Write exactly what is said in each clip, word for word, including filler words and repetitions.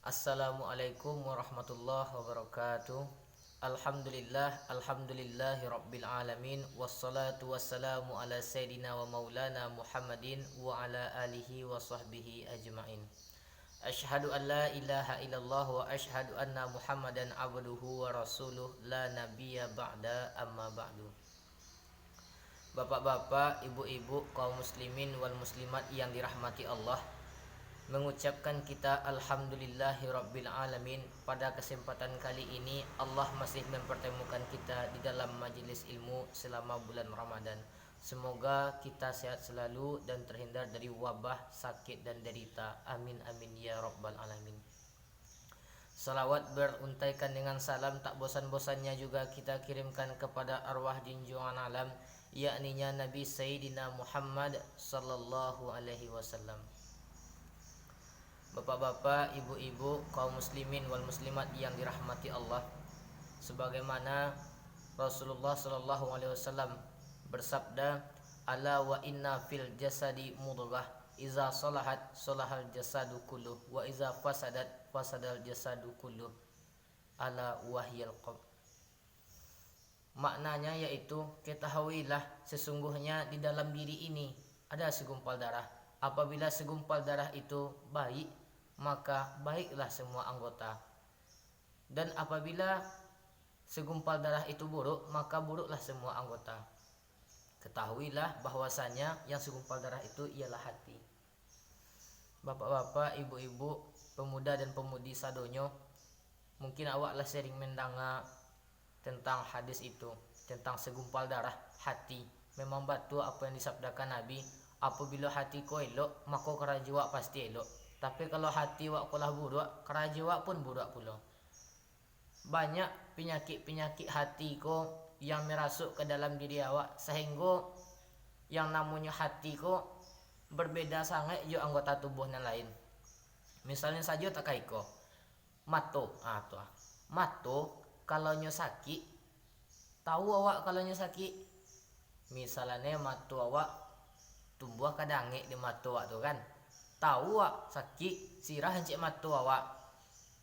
Assalamualaikum warahmatullahi wabarakatuh. Alhamdulillah, alhamdulillahi rabbil alamin, wassalatu wassalamu ala sayyidina wa maulana Muhammadin wa ala alihi wa sahbihi ajma'in. Asyhadu an la ilaha illallah wa asyhadu anna Muhammadan abduhu wa rasuluh, la nabiyya ba'da, amma ba'du. Bapak-bapak, ibu-ibu, kaum muslimin wal muslimat yang dirahmati Allah, mengucapkan kita alhamdulillahi rabbil alamin, pada kesempatan kali ini Allah masih mempertemukan kita di dalam majelis ilmu selama bulan Ramadan. Semoga kita sehat selalu dan terhindar dari wabah, sakit, dan derita. Amin, amin, ya rabbal alamin. Salawat beruntaikan dengan salam tak bosan-bosannya juga kita kirimkan kepada arwah junjungan alam, yakninya Nabi Sayyidina Muhammad sallallahu alaihi wasallam. Bapak-bapak, ibu-ibu, kaum muslimin wal muslimat yang dirahmati Allah, sebagaimana Rasulullah sallallahu alaihi wasallam bersabda, "Ala wa inna fil jasadi mudghah, iza salahat, salahal jasadu kulluh, wa iza fasadat, fasadal jasadu kulluh, ala wahiyal qalb." Maknanya yaitu, ketahuilah, sesungguhnya di dalam diri ini ada segumpal darah. Apabila segumpal darah itu baik, maka baiklah semua anggota. Dan apabila segumpal darah itu buruk, maka buruklah semua anggota. Ketahuilah bahwasanya yang segumpal darah itu ialah hati. Bapak-bapak, ibu-ibu, pemuda dan pemudi sadonyo, mungkin awak lah sering mendanga tentang hadis itu, tentang segumpal darah, hati. Memang batua apo yang disabdakan Nabi, apabilo hati ko elok, mako karajo awak pasti elok. Tapi kalau hati awak ko lah buruak, karajo awak pun buruak pulo. Banyak pinyakik-pinyakik hati ko yang merasuk ka dalam diri awak, sahinggo yang namonyo hati ko berbeda sangaik jo anggota tubuh nan lain. Misalnyo sajo takaiko, mato, ah, tu ah. Mato, kalau nyo sakik, tahu awak kalau nyo sakik. Misalnyo mato awak tumbuah kadangik di mato awak tu kan. Tahu awak sakik, sirah ancik mato awak.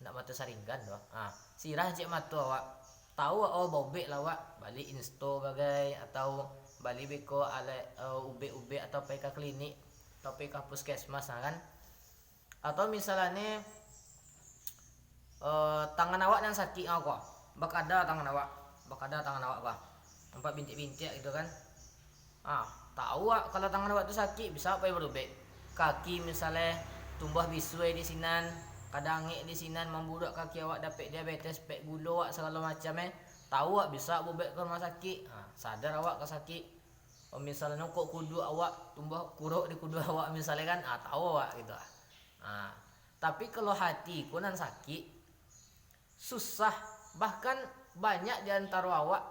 Ndak mato saringgan tu. Ha, sirah ancik mato awak. Tahu awak, oh, baubek lah awak. Bali insto bagai, atau bali beko alek, eh, ubek-ubek, atau pai ka klinik, atau pai ka puskesmas, nah kan. Atau misalnyo, eh, tangan awak nan sakik, ah, ko, bakada tangan awak, bakada tangan awak, ko, nampak bintik-bintik gitu kan. Ah, tahu awak kalau tangan awak tu sakik, bisa awak pai barubek. Kaki misalnyo tumbuah bisui di sinan, kadangik di sinan, mamburuak kaki awak, dapek diabetes, pek gulo awak, sagalo macam, eh. Tahu awak bisa barubek ka rumah sakik. Ah, sadar awak ka sakik. Oh, misalnyo kok kuduak awak tumbuah kurok di kuduak awak misalnyo kan, ah, tahu awak gitu, ah. Ah, tapi kalau hati ko nan sakik, susah, bahkan banyak di antaro awak,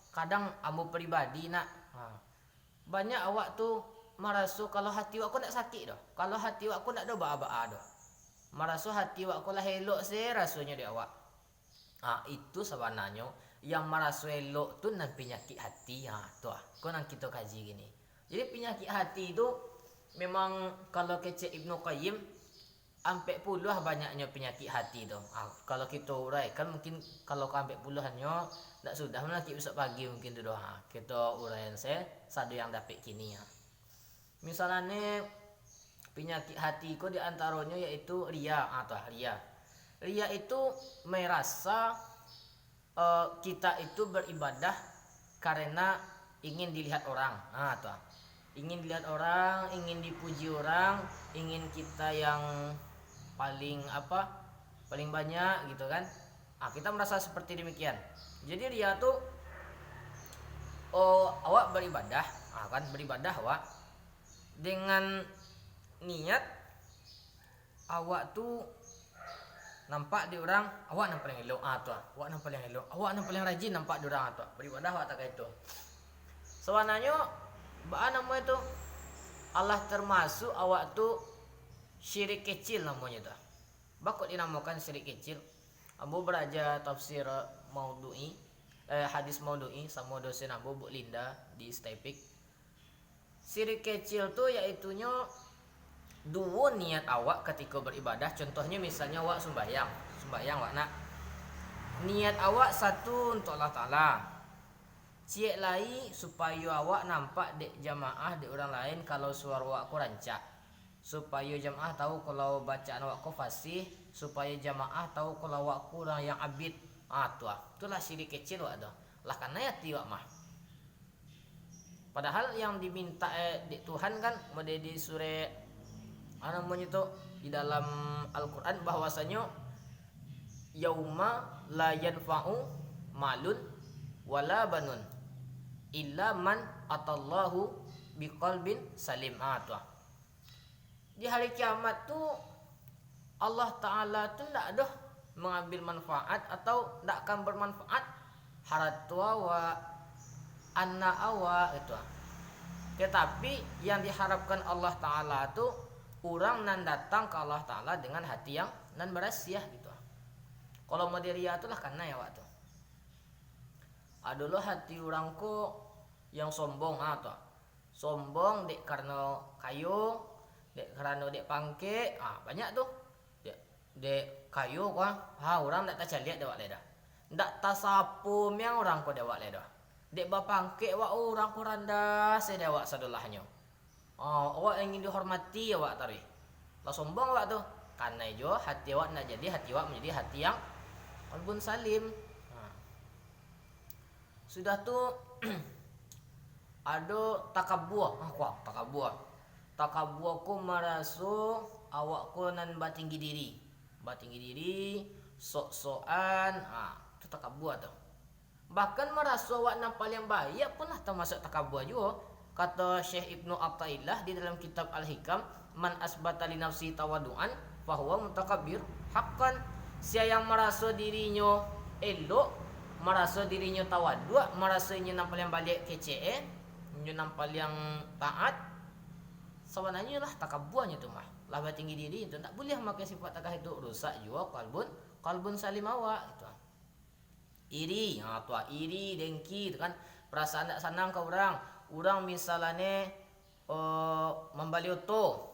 kadang ambo pribadi nak, ha, banyak awak tu maraso kalau hati awak ko ndak sakik doh, kalau hati awak ko ndak ado baa-baa doh, maraso hati awak ko lah elok se rasonyo di awak. Ha, itu sabananyo yang maraso elok tu nan pinyakik hati, ha, tu ah, ko nan kito kaji kini. Jadi pinyakik hati tu memang kalau kecek Ibnu Qayyim, ampek puluah banyaknyo pinyakik hati tu. Ah, kalau kito uraikan, mungkin kalau ka ampek puluahnyo, ndak sudah malakik besok pagi mungkin tu doh. Ah, kito uraian se sado yang dapek kini, ah. Misalnyo, pinyakik hati ko di antaronyo yaitu riya, ah, tu, ah, riya. Riya itu merasa eh, kita itu beribadah karena ingin dilihat orang. Ha, tu ah. Ingin dilihat orang, ingin dipuji orang, ingin kita yang paling apa, paling banyak gitu kan. Ah, kita merasa seperti demikian. Jadi riya tu, oh, awak beribadah, ah, kan, beribadah awak dengan niat awak tu nampak di urang, awak nan paling elok, ah, tu ah. Awak nan paling elok, awak nan paling rajin nampak di urang, ah, tu ah. Baribadah awak tak kaitu. Sabananyo, baa namo itu? Alah termasuk awak tu syirik kecil namonyo tu ah. Baa kok dinamokan syirik kecil? Ambo baraja tafsir maudu'i, eh, hadis maudu'i samo dosen ambo, Bu Linda, di Staipik. Syirik kecil tu yaitunyo Duo niat awak katiko baribadah, contohnyo misalnyo awak sumbayang, sumbayang awak nak. Niat awak satu untuak Allah Ta'ala, ciek lai supayo awak nampak dek jamaah, dek urang lain kalau suaro awak ko rancak, supayo jamaah tahu kalau bacaan awak ko fasih, supayo jamaah tahu kalau awak ko urang yang abid. Ah, tu ah, tu lah sirik kecil awak tu. Lah kanai ati awak mah. Padahal yang dimintak, eh, dek Tuhan kan, model di surek, ah, namonyo tu, di dalam Al-Quran bahwasanyo, "Yauma la yanfa'u malun wala banun illa man atallahu biqalbin salim." Ah, tu ah. Di hari kiamat tu, Allah Ta'ala tu ndak doh mangambil manfaat atau ndak akan bermanfaat harato awak, anak awak, gitu. Tetapi yang diharapkan Allah Ta'ala tu, urang nan datang ka Allah Ta'ala dengan hati yang nan barasiah, gitu. Kalau model riya tu lah kanai awak tu. Ado lo hati urang ko yang sombong, ha, tu. Sombong dek karano kayo, dek karano dek pangkek, ha, banyak tu. Dek, dek kayo ko, ha, urang ndak tacaliak dek awak lai doh. Ndak tasapo miang urang ko dek awak lai doh. Dek bapangkek awak, oh, urang ko randah se dek awak sadolahnyo. Oh, awak ingin dihormati awak taruih. Lah sombong awak tu. Kanai jo hati awak ndak jadi, hati awak manjadi hati yang qalbun salim. Ha. Sudah tu, ado takabua. Ah, kuah, takabua. Takabua ko maraso awak ko nan batinggi diri. Batinggi diri, sok-sokan, ah, tu takabua tu. Bahkan maraso awak nan paliang baiak pun lah tamasuak takabua juo. Kato Syekh Ibnu Athaillah di dalam kitab Al-Hikam, "Man asbata li nafsihi tawadu'an, fahuwa mutakabbir haqqan." Sia yang maraso dirinyo elok, maraso dirinyo tawaduak, maraso inyo nan paliang baliak kecek, eh, inyo nan paliang taat, sabananyo lah takabuanyo tu mah. Lah batinggi diri tu, ndak buliah mamakai sifat takah itu, rusak juo qalbun, qalbun salim awak, gitu. Iri, ha, tu ah, iri, dengki, tu kan, perasaan ndak sanang ka urang. Urang misalnyo, eh, mambali oto,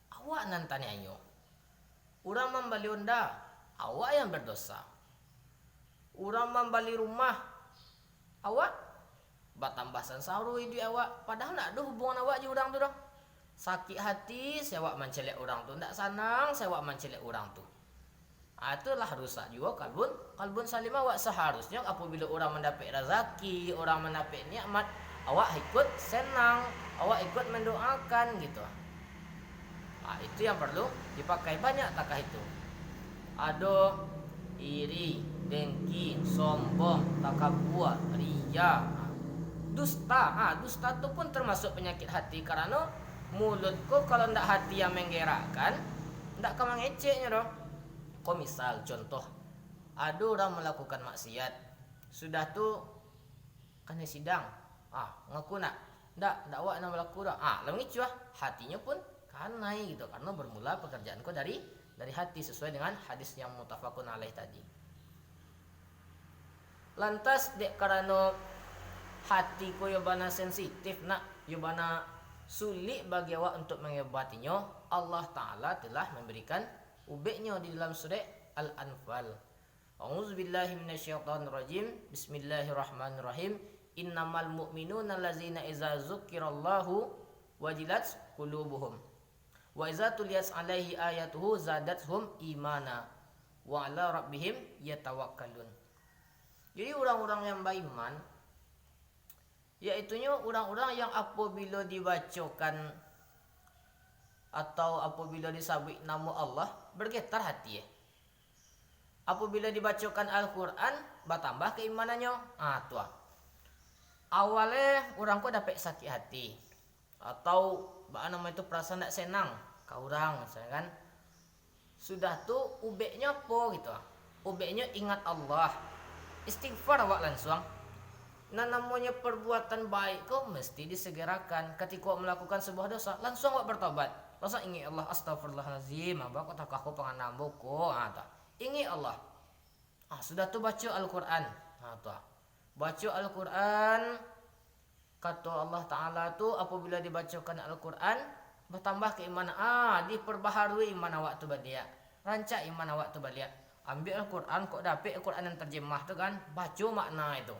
awak nan taniayo. Urang mambali onda, awak yang berdosa. Urang mambali rumah, awak batambah sansaro iduik awak, padahal ndak ado hubungan awak jo urang tu doh. Sakik hati se awak mancaliak urang tu, ndak sanang se awak mancaliak urang tu. Ah, tu lah rusak juo kalbun, kalbun salim awak. Saharusnyo apabilo urang mandapek razaki, urang mandapek nikmat, awak ikut senang, awak ikut mandoakan gitu. Ah, itu yang parlu dipakai banyak takah itu. Ado iri, dengki, sombong, takabua, riya, dusta. Ah, dusta tu pun tamasuak panyakik hati, karano mulut ko kalau ndak hati yang manggerakkan, ndak ka mangeceknyo doh. Ko misal, contoh, ado urang malakukan maksiat, sudah tu kanai sidang, ah, ngaku nak, ndak, ndak awak nan balaku doh, ah, lah mangicuah, hatinyo pun kanai gitu, karano bermula pekerjaan ko dari, dari hati, sesuai dengan hadis yang muttafaqun alaih tadi. Lantas, dek karano hati ko yo bana sensitif nak, yo bana sulik bagi awak untuk mangobatinyo, Allah Ta'ala telah mambarikan ubeknyo di dalam surek Al-Anfal. A'udzubillahi minasyaitonirrajim. Bismillahirrahmanirrahim. Innamal mu'minuna allazina iza zukirallahu wajilat qulubuhum. Wa iza tuliyat alaihi ayatuhu zadathum imana. Wa ala rabbihim yatawakkalun. Jadi urang-urang yang baiman, yaitunyo urang-urang yang apabilo dibacokan atau apabilo disabuik namo Allah, bergetar hati, eh. Apabilo dibacokan Al-Quran, batambah keimanannyo. Ah, tu ah. Awalnyo urang ko dapek sakik hati, atau baa namo itu, perasaan ndak senang ka urang, misalnyo kan. Sudah tu, ubeknyo apo gitu? Ubeknyo ingat Allah. Istighfar awak lansuang. Nan namonyo perbuatan baik ko mesti disegerakan. Katiko awak malakukan sebuah dosa, lansuang awak bertobat. Lansuang ingek Allah, "Astagfirullahalazim, ambo ko takah ko pangana ambo ko." Ha, tu. Ingek Allah. Ha, sudah tu baco Al-Quran. Ha, tu. Baco Al-Quran, kato Allah Ta'ala tu, apabila dibacokan Al-Quran, Batambah keimanan, ah, diperbaharui iman awak tu baliak. Rancak iman awak tu baliak. Ambiak Al-Quran, kok dapek Al-Quran nan tarjemah tu kan, baco makna itu.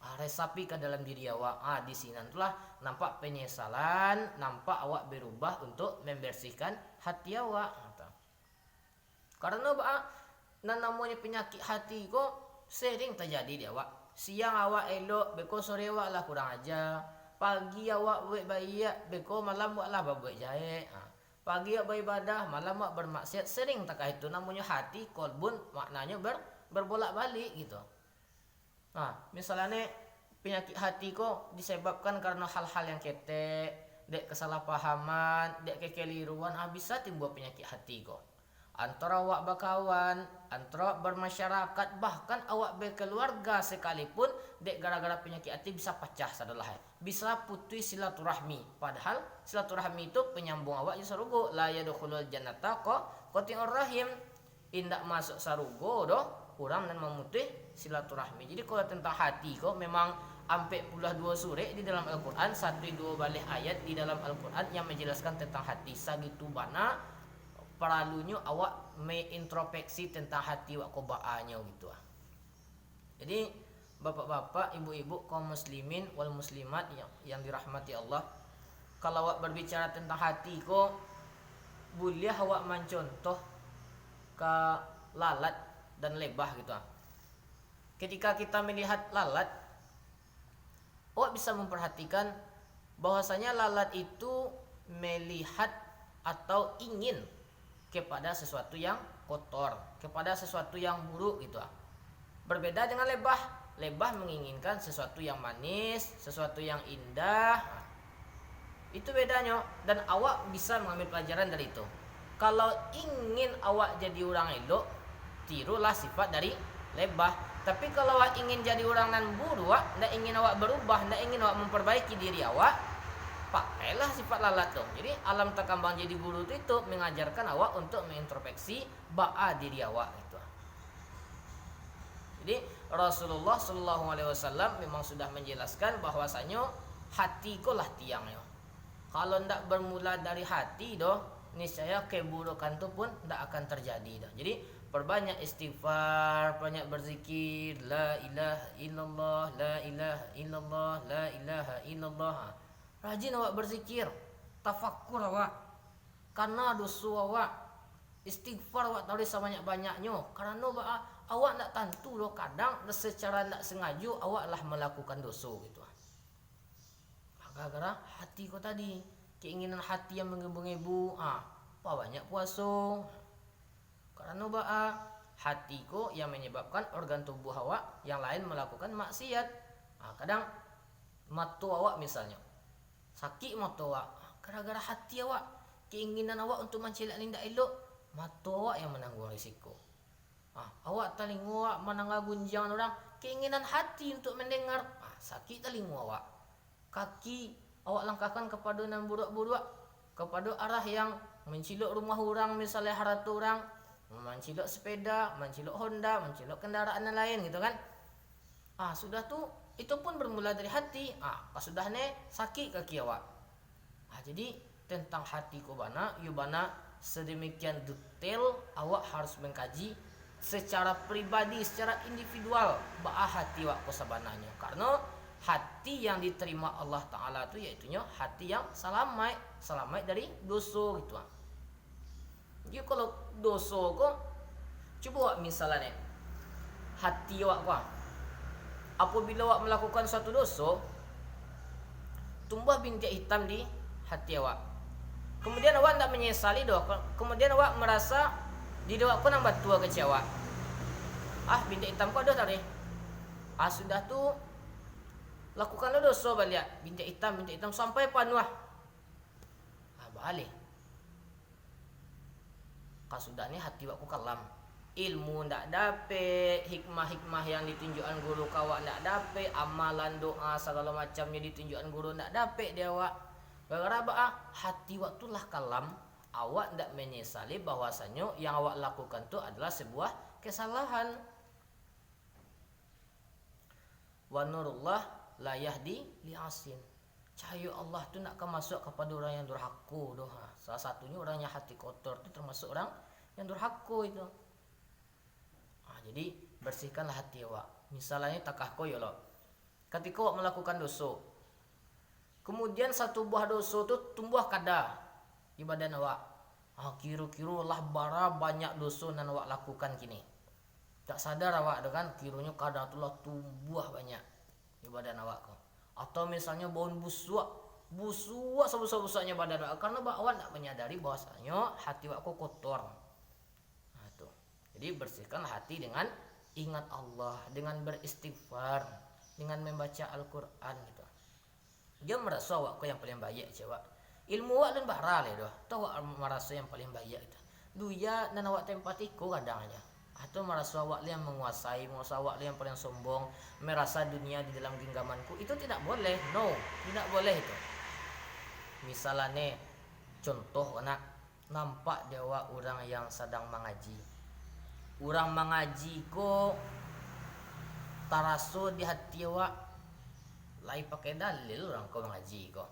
Ah, resapi ka dalam diri awak. Ah, di sinan tu lah nampak penyesalan, nampak awak berubah untuk membersihkan hati awak. Karano baa? Nan namonyo panyakik hati ko sering tajadi di awak. Siang awak elok, beko sore awak lah kurang aja. Pagi awak buek baiak, beko malam awak lah babuek jahek. Ha. Pagi awak baibadah, malam awak bermaksiat, sering takah itu. Namonyo hati, kolbun, maknanyo ber-, berbolak-balik gitu. Nah, misalnyo panyakik hati ko disebabkan karano hal-hal yang ketek, dek kesalahpahaman, dek kekeliruan, ah, bisa timbua panyakik hati ko. Antaro awak bakawan, antaro awak bermasyarakat, bahkan awak berkeluarga sekalipun, dek gara-gara panyakik hati bisa pacah sadolah, eh. Bisa putuih silaturahmi. Padahal silaturahmi itu penyambung awak jo sarugo. La yadkhulul jannata qa-, qati'ur rahim. Indak masuk sarugo doh urang nan mamutuih silaturahmi. Jadi, kalau tentang hati ko, memang ampek puluah duo surek di dalam Al-Quran, satu duo baleh ayat di dalam Al-Quran yang menjelaskan tentang hati. Sagitu bana paralunyo awak meintrospeksi tentang hati awak ko baanyo gitu ah. Jadi, bapak-bapak, ibu-ibu, kaum muslimin wal muslimat yang, yang dirahmati Allah, kalau awak berbicara tentang hati ko, buliah awak mancontoh ka lalat dan lebah gitu ah. Ketika kita melihat lalat, awak bisa memperhatikan bahwasanya lalat itu melihat atau ingin kepada sesuatu yang kotor, kepada sesuatu yang buruk gitu ah. Berbeda dengan lebah. Lebah menginginkan sesuatu yang manis, sesuatu yang indah. Itu bedanyo, dan awak bisa mengambil pelajaran dari itu. Kalau ingin awak jadi urang elok, tirulah sifat dari lebah. Tapi kalau awak ingin jadi urang nan buruak, ndak ingin awak berubah, ndak ingin awak memperbaiki diri awak, pakailah sifat lalat tu. Jadi, alam takambang jadi guru tu itu mengajarkan awak untuk mengintrospeksi baa diri awak gitu. Jadi, Rasulullah sallallahu alaihi wasallam memang sudah menjelaskan bahwasanyo hati ko lah tiangnyo. Kalau ndak bermula dari hati doh, niscaya keburukan tu pun ndak akan terjadi doh. Jadi, perbanyak istighfar, banyak berzikir, la ilaha illallah, la ilaha illallah, la ilaha illallah. Ha. Rajin awak berzikir, tafakkur awak, kana doso awak, istighfar awak taruih sabanyak-banyaknyo. Karano baa? Awak ndak tantu doh, kadang secara ndak sengajo awak lah melakukan doso gitu. Gara-gara hati ko tadi, keinginan hati yang mengebu-ngebu, ah, pabanyak puaso. Karano baa? Hati ko yang menyebabkan organ tubuh awak yang lain melakukan maksiat. Ah, kadang mato awak misalnyo, sakik mato awak, ah, gara-gara hati awak, keinginan awak untuk mancaliak nan indak elok, mato awak yang manangguang risiko. Ah, awak talingo awak mandanga gunjiangan urang, keinginan hati untuk mandanga, ah, sakik talingo awak. Kaki awak langkahkan kapado nan buruak-buruak, kapado arah yang mancilok rumah urang, misalnyo harato urang, mancilok sepeda, mancilok Honda, mancilok kendaraan nan lain gitu kan. Ah, sudah tu, itu pun bermula dari hati. Ah, kasudahnyo sakik kaki awak. Ah, jadi, tentang hati ko bana, iyo bana, sedemikian detail awak harus mengkaji secara pribadi, secara individual, baa hati awak ko sabananyo. Karano hati yang diterima Allah Ta'ala tu, yaitunyo hati yang salamaik, salamaik dari doso gitu ah. Jadi, kalau doso ko, cubo awak misalnyo, hati awak ko, apabila awak melakukan suatu doso, tumbuah bintik hitam di hati awak. Kemudian awak ndak manyesali doh, ke-, kemudian awak marasa diri awak ko nan batua kecek awak. Ah, bintik hitam ko ado tadi. Ah, sudah tu, lakukanlah doso baliak, bintik hitam, bintik hitam, sampai panuah. Ah, baalih. Kasudahnyo hati awak ko kalam. Ilmu ndak dapek, hikmah-hikmah yang ditunjuakan guru ka awak ndak dapek, amalan, doa, sagalo macamnyo ditunjuakan guru ndak dapek di awak. Gara-gara baa? Hati awak tu lah kalam, awak ndak manyesali bahwasanyo yang awak lakukan tu adalah sebuah kesalahan. Wa nurullah la yahdi li asin. Cahayo Allah tu ndak ka masuak kapado urang yang durhako doh. Ha, salah satunyo urang yang hati kotor tu tamasuak urang yang durhako itu. Ha, jadi, bersihkanlah hati awak. Misalnyo takah ko yo lo. Katiko awak malakukan doso, kemudian satu buah doso tu tumbuah kada di badan awak. Ha, kiro-kiro lah bara banyak doso nan awak lakukan kini. Tak sadar awak tu kan, kironyo kada tu lah tumbuah banyak di badan awak ko. Atau misalnyo baun busuak, busuak sabusuak-busuaknyo badan awak, karano ba-, awak ndak manyadari bahwasanyo hati awak ko kotor. Nah, tu. Jadi, bersihkanlah hati dengan ingat Allah, dengan beristighfar, dengan membaca Al-Quran gitu. Jan maraso awak ko yang paling baiak, cek awak. Ilmu awak alun bara lai doh, tu awak maraso yang paling baiak tu. Dunia nan awak tempati ko kadang aja. Atau maraso awak lah yang manguasai, maraso awak lah yang paling sombong, merasa dunia di dalam genggamanku. Itu tidak boleh, no, tidak boleh itu. Misalnya, contoh, nak, nampak di awak urang yang sadang mangaji. Urang mangaji ko taraso di hati awak, lai pakai dalil urang ko mangaji ko.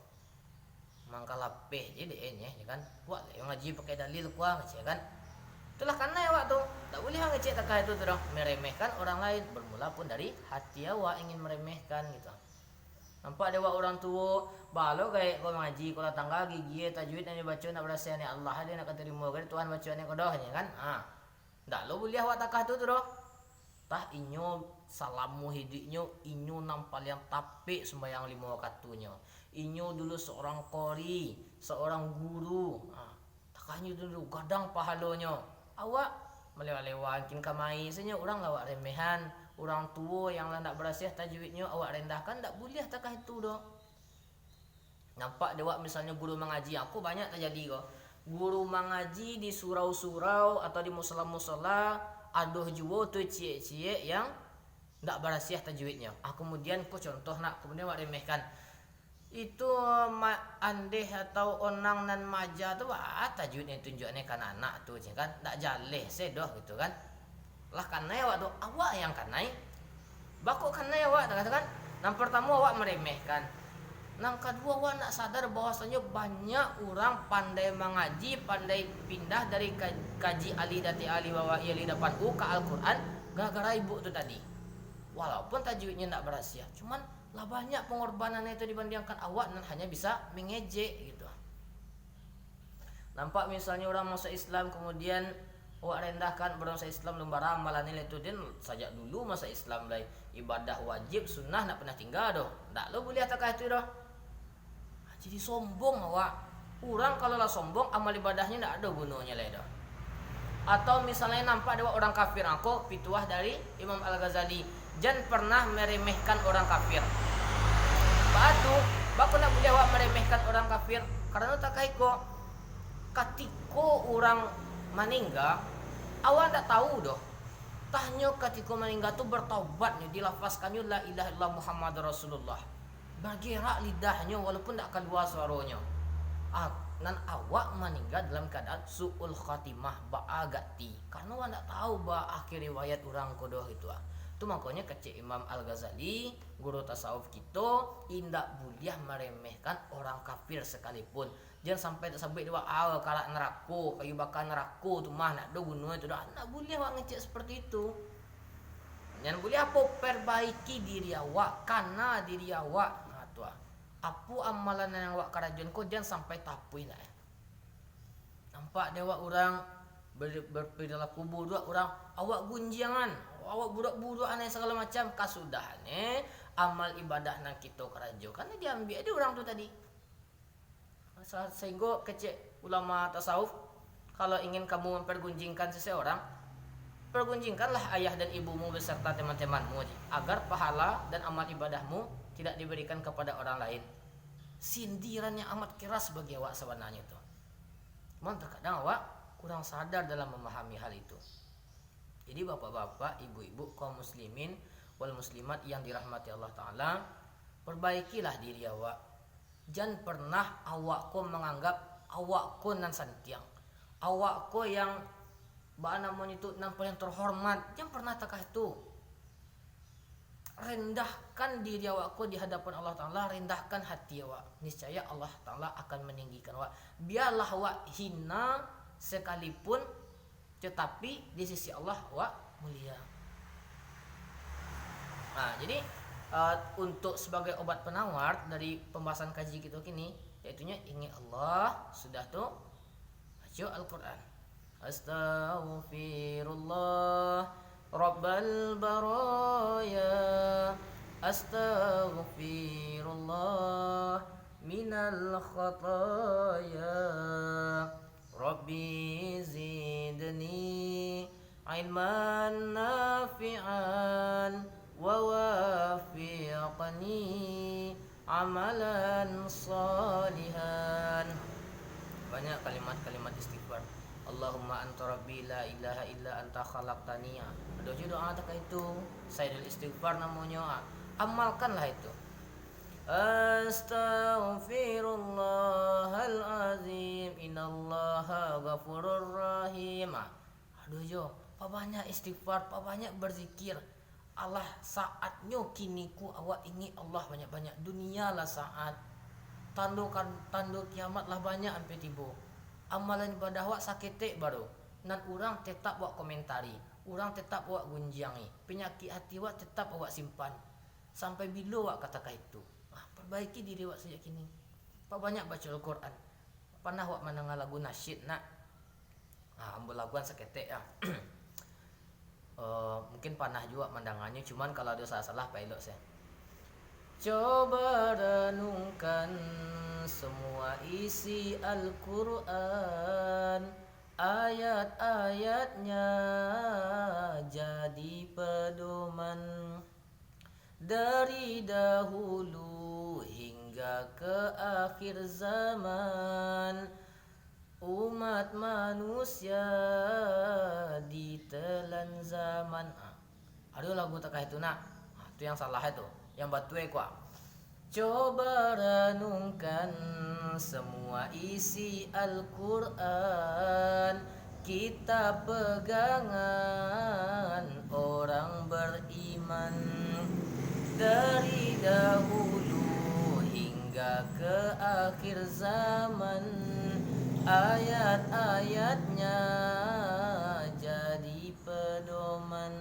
Mangkalapeh je dek e nyo, ya kan? Awak lai mangaji pakai dalil ko, ngecek kan? Itulah kanai awak tu. Tak buliah ngecek takah itu tu doh. Meremehkan orang lain, bermula pun dari hati awak ingin meremehkan gitu. Nampak dek awak urang tuo, baa lo gaek ko mangaji, ko lah tangga gigi, tajwid nan dibaco ndak barasiah, ni Allah je nan ka tarimo, kan Tuhan bacoan ko doh, nyo kan? Ha. Ndak lo buliah awak takah tu, tu doh. Tah inyo salamo hiduiknyo, inyo nan paliang tapek sumbayang limo wakatunyo. Inyo dulu seorang qori, seorang guru. Ha. Takah inyo tu dulu gadang pahalonyo. Awak malewa-lewa angkin kamai sajo, urang lah awak remehan. Urang tuo yang lah ndak barasiah tajwidnyo awak rendahkan, ndak buliah takah itu doh. Nampak dek awak misalnyo guru mangaji, ko banyak tajadi ko. Guru mangaji di surau-surau atau di musala-musala, ado juo tu ciek-ciek yang ndak barasiah tajwidnyo. Ah, kemudian ko contoh nak, kemudian awak remehkan. Itu ma-, andeh atau onang nan maaja tu, ah, tajwidnyo tunjuaknyo ka anak tu, cek kan. Ndak jaleh se doh gitu kan. Lah kanai awak tu, awak yang kanai. Baa kok kanai awak, takah tu kan? Nan partamo awak maremehkan. Nan kaduo awak ndak sadar bahwasanyo banyak urang pandai mangaji, pandai pindah dari ka-, kaji alif dati alif wawa'i alif dapan u ka Al-Quran gara-gara ibuk tu tadi. Walaupun tajwidnyo ndak barasiah, cuman lah banyak pangorbanannyo tu dibandiangkan awak nan hanya bisa mangejek gitu. Nampak misalnyo urang masuak Islam, kemudian awak rendahkan, baru masuak Islam, lun bara amalan nilai tu, den sajak dulu masuak Islam lai, ibadah wajib, sunnah ndak pernah tingga doh, ndak lo buliah takah itu doh. Jadi sombong awak. Urang kalau lah sombong, amal ibadahnyo ndak ado gunonyo lai doh. Atau misalnyo nampak dek awak urang kafir, angko pituah dari Imam Al-Ghazali, jan pernah meremehkan orang kafir. Baa tu, baa kok ndak buliah awak meremehkan orang kafir? Karano takah iko, katiko urang maningga, awak ndak tahu doh. Tahnyo katiko maningga tu bertaubatnyo, dilafazkannyo la ilaha illallah Muhammad Rasulullah. Bagerak lidahnyo walaupun ndak kalua suaronyo. Ah, nan awak maningga dalam keadaan su'ul khatimah, baagati. Karano awak ndak tahu ba akhir riwayat urang ko doh gitu ah. Tu mangkonyo kecek Imam Al-Ghazali, guru tasawuf kito, indak buliah meremehkan orang kafir sekalipun. Jan sampai tasabuik dek awak, ah, karak narako, kayu baka narako tu mah, ndak ado gunonyo tu doh. Ndak buliah awak ngecek seperti itu. Jan buliah apo, perbaiki diri awak, kana diri awak. Nah, tu ah. Apo amalan yang awak karajoan ko, jan sampai tapuih nak. Nampak dek awak urang ber-, berperilaku buruak, urang awak gunjiangan, awak buruak-buruak, aneh sagalo macam, kasudahannyo amal ibadah nan kito karajokan diambiak dek urang tu tadi. Sa-, sehinggo kecek ulama tasawuf, kalau ingin kamu mempergunjingkan seseorang, pergunjingkanlah ayah dan ibumu beserta teman-temanmu, agar pahala dan amal ibadahmu tidak diberikan kepada orang lain. Sindiran yang amat keras bagi awak sabananyo tu. Cuman terkadang awak kurang sadar dalam memahami hal itu. Jadi bapak-bapak, ibu-ibu, kaum muslimin wal muslimat yang dirahmati Allah Ta'ala, perbaikilah diri awak. Jan pernah awak ko manganggap awak ko nan santiang, awak ko yang, baa namonyo tu, nan paling terhormat. Jan pernah takah tu. rendahkan diri awak ko di hadapan Allah Ta'ala, rendahkan hati awak. Niscaya Allah Ta'ala akan meninggikan awak. Biarlah awak hina sekalipun, tetapi di sisi Allah awak mulia. Nah, jadi, eh, untuk sebagai obat penawar dari pembahasan kaji kita kini, yaitunyo ingat Allah, sudah tu baca Al-Quran. Astaghfirullah Rabbal baraya. Astaghfirullah minal khataya. Rabbi zidni ilman nafi'an wa wafiqni amalan salihan. Banyak kalimat-kalimat istighfar. Allahumma anta rabbi la ilaha illa anta khalaqtani. Ado juo doa takah itu. Sayyidul Istighfar namonyo. Amalkanlah itu. Astaghfirullahalazim, innallaha ghafurur rahim. Aduh jo, pabanyak istighfar, pabanyak berzikir. Alah saatnyo kini ko awak ingek Allah banyak-banyak. Dunia lah saat. Tando kan, tando kiamat lah banyak ampia tibo. Amalan ibadah awak saketek baru. Nan urang tetap awak komentari, urang tetap awak gunjiangi. Penyakik hati awak tetap awak simpan. Sampai bilo awak ka takah itu? Ah, perbaiki diri awak sajak kini. Pabanyak baco Al-Quran. Panah awak mandanga lagu nasyid, nak? Ah, ambo laguan saketek, ah. Eh, mungkin panah juo mandanganyo, cuman kalau ado salah-salah, paelok se. Coba renungkan semua isi Al-Quran, ayat-ayatnya jadi pedoman. Dari dahulu hingga ke akhir zaman, umat manusia ditelan zaman. Ah, ado lagu takah itu, nak? Ah, tu yang salah itu. Yang batua ko, ah. Coba renungkan semua isi Al-Quran, kitab pegangan orang beriman. Dari dahulu hingga ke akhir zaman, ayat-ayatnya jadi pedoman.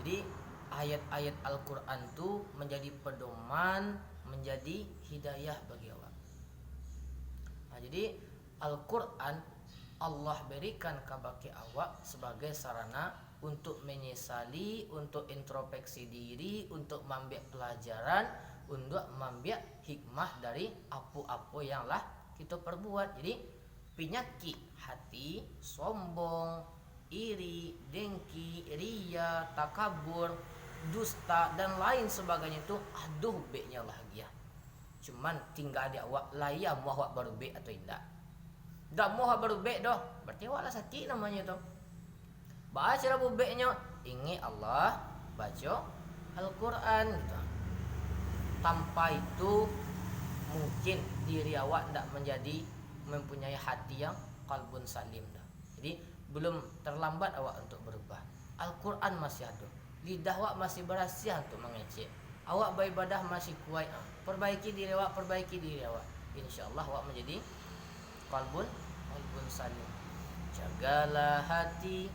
Jadi, ayat-ayat Al-Quran tu menjadi pedoman, menjadi hidayah bagi awak. Nah, jadi, Al-Quran Allah berikan kabake awak sebagai sarana untuk menyesali, untuk introspeksi diri, untuk mambiak pelajaran, untuk mambiak hikmah dari apo-apo yang lah kito perbuat. Jadi, penyakik hati, sombong, iri, dengki, riya, takabur, dusta, dan lain sebagainya tu, aduh, beknyo lah agiah. Cuman tingga di awak, lai amuah awak barubek atau indak. Dak amuah awak barubek doh, berarti awak lah sakik namonyo tu. Baa caro barubeknyo? Ingek Allah, baco Al-Quran, gitu. Tanpa itu, mungkin diri awak ndak menjadi, mempunyai hati yang qalbun salim doh. Jadi, belum terlambat awak untuk berubah. Al-Quran masih ado. Lidah awak masih barasiah untuk mangecek. Awak baibadah masih kuaik, ah. Perbaiki diri awak, perbaiki diri awak. Insya Allah awak manjadi qalbun, qalbun salim. Jagalah hati,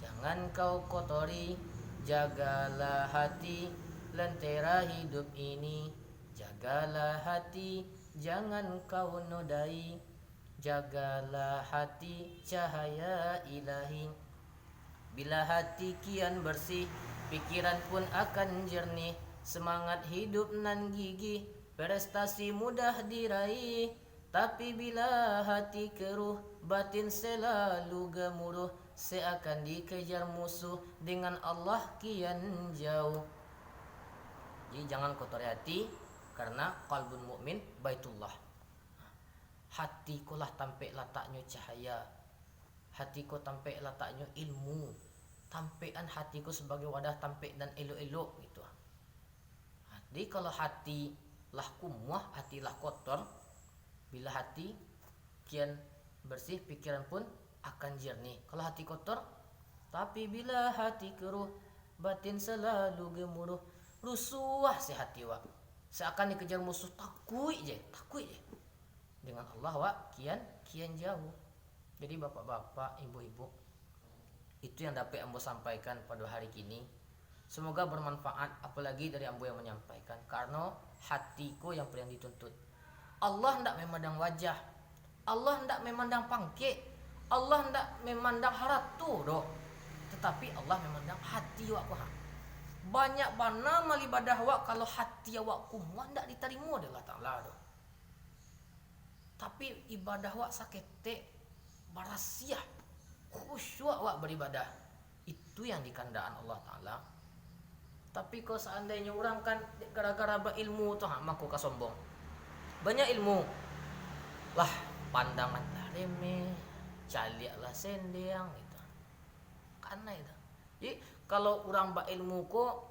jangan kau kotori. Jagalah hati, lentera hidup ini. Jagalah hati, jangan kau nodai. Jagalah hati, cahaya Ilahi. Bila hati kian bersih, pikiran pun akan jernih. Semangat hidup nan gigih, prestasi mudah diraih. Tapi bila hati keruh, batin selalu gemuruh, seakan dikejar musuh, dengan Allah kian jauh. Jadi, jangan kotori hati, karena qalbun mukmin Baitullah. Hati ko lah tampek lataknyo cahaya. Hati ko tampek lataknyo ilmu. Tampekan hati ko sabagai wadah tampek nan elok-elok, gitu. Jadi, kalau hati lah kumuah, hati lah kotor, bila hati kian bersih, pikiran pun akan jernih. Kalau hati kotor, tapi bila hati keruh, Batin salalu gemuruh, rusuah se hati wak. Seakan dikejar musuh, takuik je, takuik je. Dengan Allah wak kian, kian jauh. Jadi bapak-bapak, ibu-ibu, itu yang dapek ambo sampaikan pado hari kini. Semoga bermanfaat, apolagi dari ambo yang manyampaikan. Karano hati ko yang paliang dituntut. Allah ndak memandang wajah. Allah ndak memandang pangkek. Allah ndak memandang harato doh. Tetapi Allah memandang hati awak ko, ha. Banyak bana amal ibadah awak, kalau hati awak kumuah, ndak ditarimo dek Allah Taala doh. Tapi ibadah awak saketek, barasiah, khusyuk awak baribadah. Itu yang dikandakan Allah Taala. Tapi kalau seandainyo urang kan gara-gara bailmu tu, ha, mako ka sombong. Banyak ilmu, lah, pandangan lah remeh, caliak lah sendeang, gitu. Kan itu. Jadi, kalau urang bailmu ko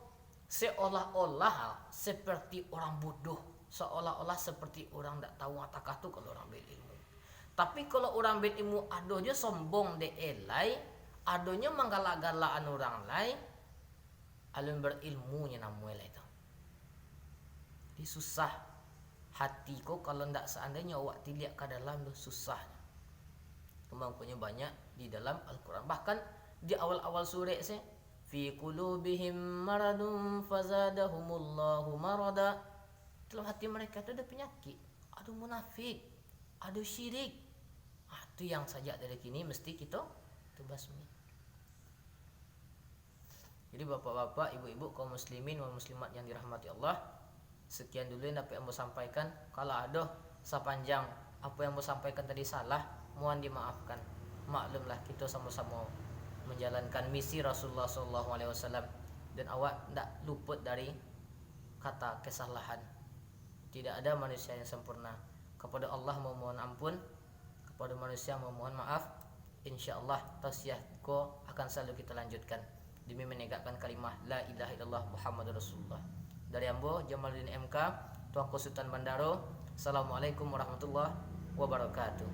seolah-olah seperti urang bodoh, seolah-olah seperti urang ndak tahu atakah tu kalau urang bailmu. Tapi kalau urang bailmu ado jo sombong dek elai, adonyo manggalak-galakan urang lai, alun bailmunyo namonyo lai tu. Jadi susah. Hati ko kalau ndak seandainyo awak tiliak ka dalam tu susah. Mangkonyo banyak di dalam Al-Quran. Bahkan di awal-awal surek se, "Fi qulubihim maradun fazadahumullahu marada." Dalam hati mereka tu ada penyakit, ada munafik, ada syirik. Ah, tu yang sajak dari kini mesti kita tu basmi. Jadi bapak-bapak, ibu-ibu, kaum muslimin wal muslimat yang dirahmati Allah, sekian dulu yang dapat ambo sampaikan. Kalau ado sapanjang apo yang ambo sampaikan tadi salah, mohon dimaafkan. Maklumlah, kita sama-sama menjalankan misi Rasulullah sallallahu alaihi wasallam, dan awak ndak luput dari kata kesalahan. Tidak ada manusia yang sempurna. Kepada Allah memohon ampun, kepada manusia memohon maaf. Insya Allah, tausiah ko akan selalu kita lanjutkan demi menegakkan kalimah la ilaha illallah Muhammadur Rasulullah. Dari ambo, Jamaluddin M K, Tuanku Sutan Bandaro. Assalamualaikum warahmatullahi wabarakatuh.